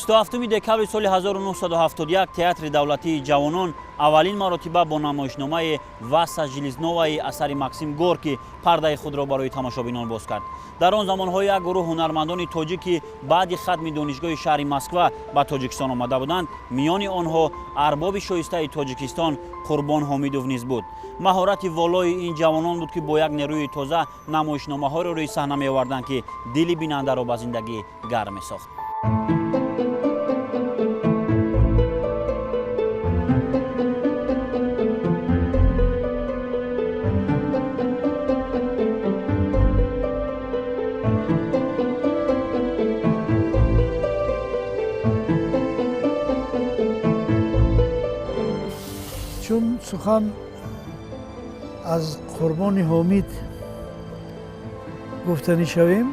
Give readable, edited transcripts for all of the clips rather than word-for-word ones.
27 декабри соли 1971 Театри давлатии ҷавонон аввалин маротиба бо намоишномаи Васса Железноваи асари Максим Горкий пардаи худро барои тамошобинон боз кард. Дар он замонҳо як гурӯҳ ҳунармандони тоҷик, ки баъди хатми донишгоҳи шаҳри Москва ба Тоҷикистон омада буданд, миёни онҳо арбоби шоистаи Тоҷикистон Қурбон Ҳомидов низ буд. Маҳорати волои ин ҷавонон буд, ки бо як нерӯи тоза намоишномаҳоро рӯи саҳна меоварданд, ки дили бинандаро ба зиндагӣ гарм месохт. Чун сухан аз Қурбони Ҳомид гуфтанӣ шавем,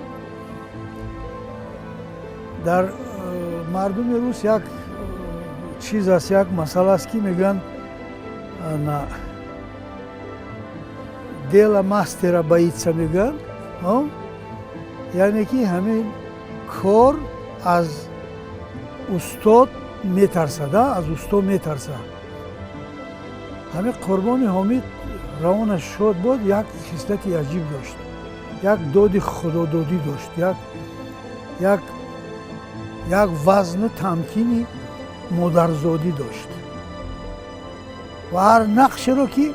дар мардуми рус як чиз аст, як масъала аст, ки мегӯянд: «Дело мастера боится», мегӯянд, яъне ки ҳамин кор аз устод метарсад, аз усто метарсад. Ҳамин Қурбони Ҳомид, равонаш шод буд, як хислати аҷиб дошт, як доди худододӣ дошт, як вазну тамкини модарзодӣ дошт ва ҳар нақшеро ки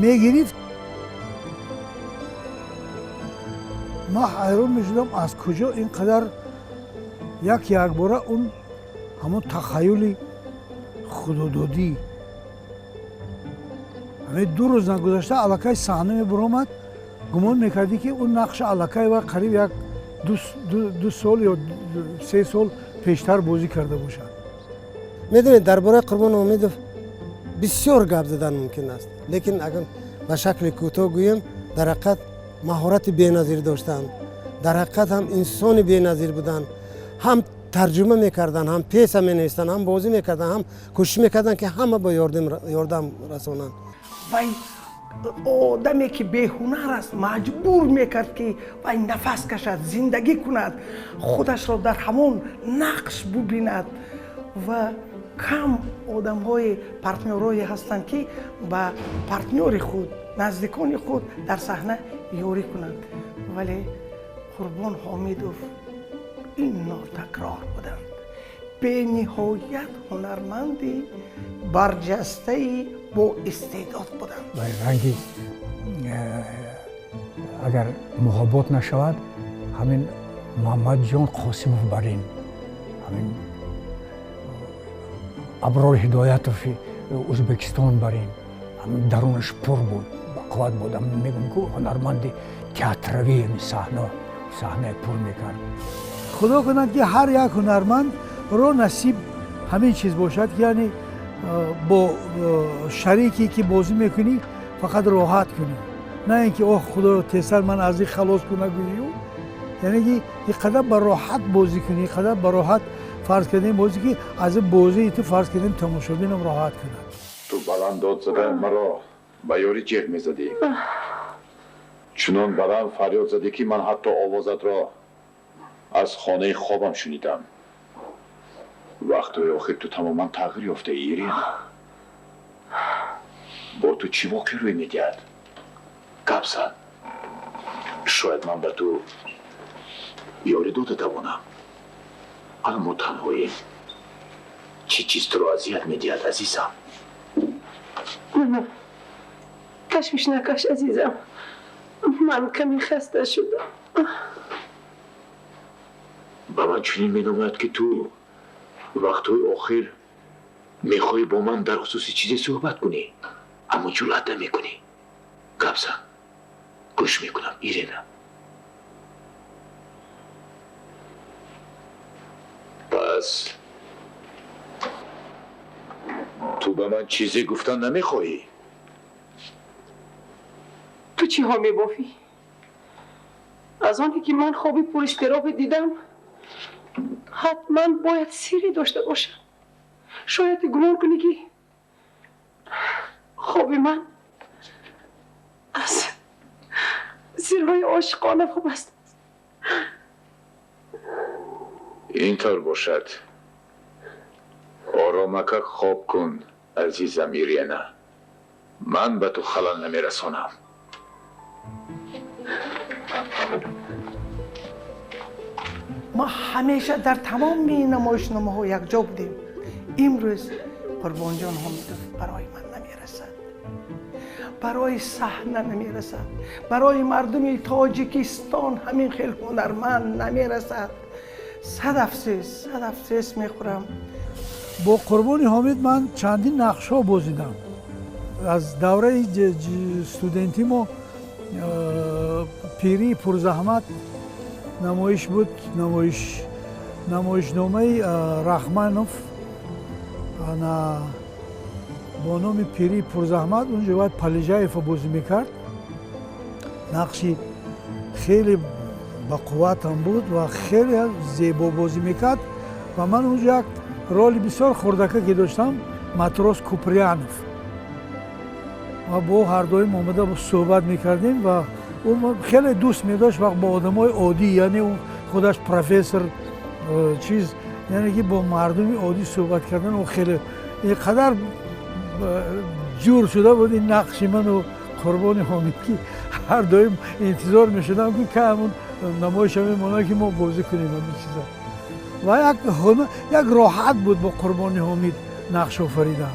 мегирифт, ман ҳайрон мешудам, аз куҷо ин қадар як якбора он ҳамон тахаюли худододӣ. Ҳамин 2 рӯз нагузашта аллакай саҳна мебаромад, гумон мекардӣ, ки он нақша аллакай ва қариб як 2 сол ё 3 сол пештар бозӣ карда бошад. Медонед, дар бораи Қурбон Ҳомидов бисёр гап задан мумкин аст, лекин агар ба шакли кӯтоҳ гӯем, дар ҳақиқат маҳорати беназир доштанд, дар ҳақиқат ҳам инсони беназир буданд. Ҳам тарҷума мекарданд, ҳам пьеса менавистанд, ҳам бозӣ мекарданд, ҳам кӯшиш мекарданд, ки ҳама ба ёрдам расонанд. Вай одаме ки беҳунар аст, маҷбур мекард, ки вай нафас кашад, зиндагӣ кунад, худашро дар ҳамон нақш бубинад. Ва кам одамҳои партнёрое ҳастанд, ки ба партнёри худ, наздикони худ дар саҳна ёрӣ кунанд, вале Қурбон Ҳомидов ин нотакрор буданд, бениҳоят ҳунарманди барҷастаи боистеъдод буданд. Ранги агар муҳобот нашавад, ҳамин Муҳаммадҷон Қосимов барин, ҳамин Аброр Ҳидоятови Ӯзбекистон барин, ҳамин дарунаш пур буд, бақувват буд. Мегӯм, ку ҳунарманди театравӣ, ҳамин саҳнаи пур мекард. Худо кунад, ки ҳар як ҳунармандро насиб ҳамин чиз бошад, ки яъне бо шарике ки бозӣ мекунӣ, фақат роҳат кунӣ, на ин ки «Оҳ, Худоё, тезтар ман аз ин халос куна» гӯю, яъне ки ин қадар ба роҳат бозӣ кунӣ, ин қадар ба роҳат, фарз кардем, бозӣ, ки аз ин бозии ту, фарз кардем, тамошобинам роҳат кунад. Ту баланд дод зада, маро ба ёрӣ ҷеғ мезадӣ. Чунон баланд фарёд задӣ, ки ман ҳатто овозатро аз хонаи хобам шунидам. Вақтҳои охир ту тамоман тағйир ёфтаӣ, Ирина. Бо ту чӣ воқеа рӯй медиҳад? Гап зан, шояд ман ба ту ёрӣ дода тавонам. Ҳала мо танҳоем. Чӣ чиз туро азият медиҳад, азизам? Ташвиш накаш, азизам, ман каме хаста шудам. Ба ман чунин менамояд, ки ту вақтҳои охир мехоҳӣ бо ман дар хусуси чизе суҳбат кунӣ, аммо ҷуръат намекунӣ. Гап зан, гӯш мекунам, Ирена. Пас ту ба ман чизе гуфтан намехоҳӣ? Ту чиҳо мебофӣ? Аз оне ки ман хоби пуристиробе дидам, ҳатман бояд сирре дошта бошам. Шояд гумон кунӣ, ки хоби ман аз сирҳои ошиқона вобаста аст. Ин тавр бошад. Оромака хоб кун, азизам Ирена. Ман ба ту халал намерасонам. Мо ҳамеша дар тамоми намоишномаҳо якҷо будем. Имрӯз Қурбонҷон Ҳомидов барои ман намерасад, барои саҳна намерасад, барои мардуми Тоҷикистон ҳамин хел ҳунарманд намерасад. Сад афсӯс, сад афсӯс мехӯрам. Бо Қурбони Ҳомид ман чандин нақшҳо бозидам. Аз давраи студентӣ мо пирии пурзаҳмат намоиш буд, намоишномаи Рахманов бо номи пирии пурзаҳмат. Унҷо бояд Палижаева бозӣ мекард. Нақши хеле бақувватам буд ва хеле зебо бозӣ мекард ва ман унҷо як роли бисёр хурдака ки доштам, матрос Куприянов, ва бо ҳардуим омада суҳбат мекардем ва ӯ хеле дӯст медошт вақт бо одамои оддӣ, яъне ӯ худаш профессор чиз, яъне ки бо мардуми оддӣ суҳбат кардан ӯ хеле ин қадар ҷур шуда буд ин нақши ману Қурбони Ҳомид, ки ҳар доим интизор мешудам, ки кай ҳамун намоиша мемонад, ки мо бозӣ кунем ҳамин чиза. Ва як роҳат буд бо Қурбони Ҳомид нақш офаридан.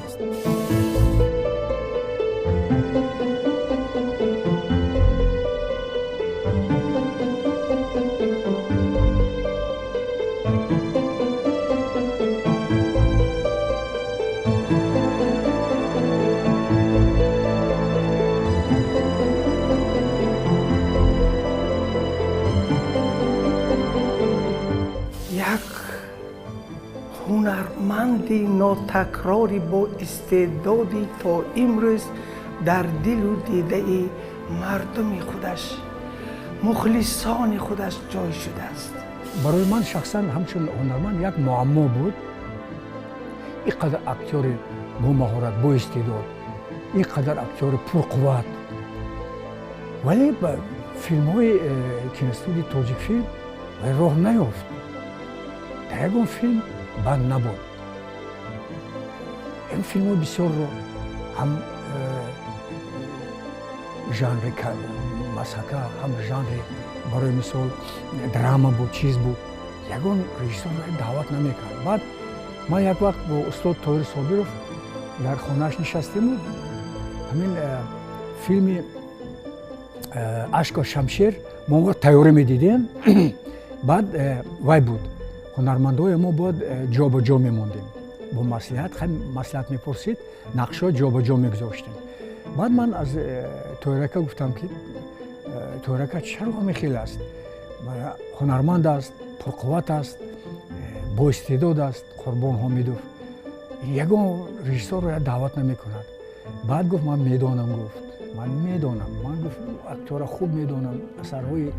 Ҳунарманди нотакрори бо истеъдоди то имрӯз дар дилу дидаи мардуми худаш, мухлисони худаш ҷой шудааст. Барои ман шахсан ҳамчун ҳунарманд як муаммо буд. Ин қадар актёри бомаҳорат, боистеъдод, ин қадар актёри пурқувват, вале ба филмҳои киностудияи Тоҷикфилм роҳ наёфт. Дар ягон филм банд набуд. Ин филмҳои бисёрро ҳам жанри масхака, ҳам жанри барои мисол драма буд, чиз буд, ягон режиссёр даъват намекард. Баъд ман як вақт бо устод Тоҳир Собиров дар хонааш нишастему ҳамин филми Ашко шамшер мо онро тайёрӣ медидем. Баъд вай буд, ҳунармандҳои мо бояд ҷо ба ҷо мемондем, бо маслиҳат, маслиҳат мепурсид, нақшҳо ҷо ба ҷо мегузоштем. Баъд ман аз Тоҳирака гуфтам, ки Тоҳирака чаро ҳамин хел аст? Ҳунарманд аст, пурқувват аст, боистеъдод аст Қурбон Ҳомидов, ягон режиссёрро даъват намекунад. Баъд гуфт, ман медонам, гуфт, ман медонам, ман гуфт актёра хуб медонам, асарҳои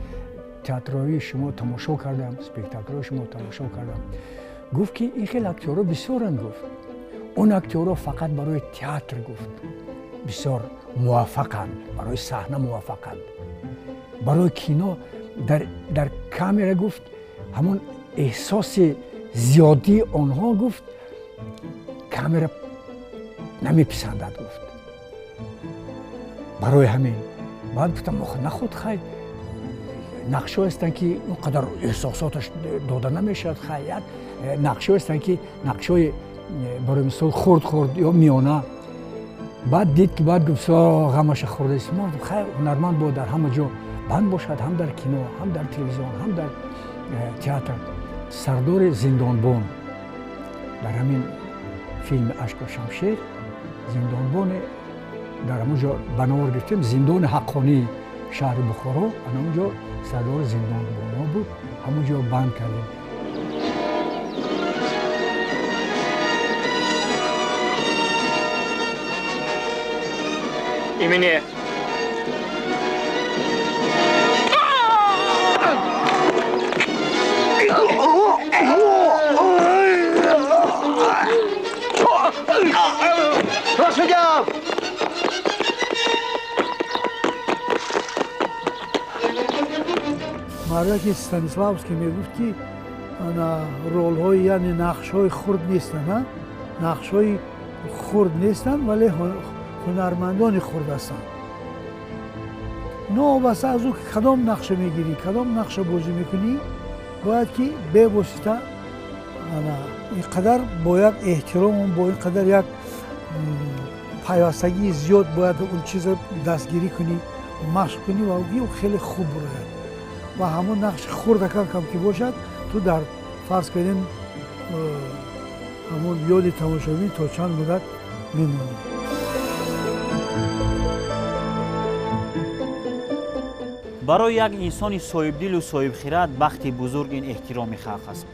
театроии шумо тамошо кардам, спектаклҳои шумо тамошо кардам. Гуфт, ки ин хел актёрҳо бисёранд, гуфт, он актёрҳо фақат барои театр, гуфт, бисёр муваффақанд, барои саҳна муваффақанд, барои кино дар камера, гуфт, ҳамон эҳсоси зиёдии онҳо, гуфт, камера намеписандад, гуфт. Барои ҳамин баъд гуфтам, наход хай нақшҳо ҳастанд, ки он қадар эҳсосоташ дода намешавад, хай як нақшҳо ҳастанд, ки нақшҳои барои мисол хурд хурд ё миёна. Баъд дид, ки баъд гуфт, ғамаша хӯрдааст. Хай ҳунарманд бояд дар ҳама ҷо банд бошад, ҳам дар кино, ҳам дар телевизион, ҳам дар театр. Сардори зиндонбон дар ҳамин филми Ашко шамшер, зиндонбоне дар ҳамон ҷо ба навор гирифтем, зиндони ҳаққонии шаҳри Бухоро, ана он ҷо сардори зиндонбонҳо буд, ҳамон ҷо банд кардем. Имени Лошадям! Мардаки Станиславский мегуфт, ки Ролҳои, яъне нақшҳои хурд нестанд, нақшҳои хурд нестанд, вале ҳунармандони хурд ҳастанд. Новобаста аз ӯ ки кадом нақша мегирӣ, кадом нақша бозӣ мекунӣ, бояд ки бевосита ин қадар бо як эҳтирому бо ин қадар як пайвастагии зиёд бояд он чизро дастгирӣ кунӣ, машқ кунӣ ва ӯ хеле хуб бурояд. Ва ҳамон нақши хурдакам кам ки бошад, ту дар, фарз кардем, ҳамон ёди тамошобин то чанд муддат мемонӣ. Барои як инсони соҳибдилу соҳибхирад бахти бузург ин эҳтироми халқ аст.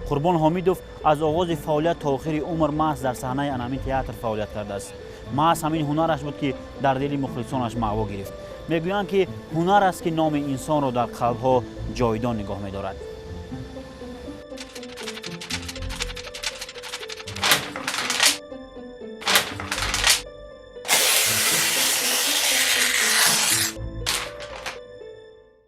Қурбон Ҳомидов аз оғози фаъолият то охири умр маҳз дар саҳнаи анамин театр фаъолият кардааст. Маҳз ҳамин ҳунараш буд, ки дар дили мухлисонаш маъво гирифт. Мегӯянд, ки ҳунар аст, ки номи инсонро дар қалбҳо ҷовидон нигоҳ медорад.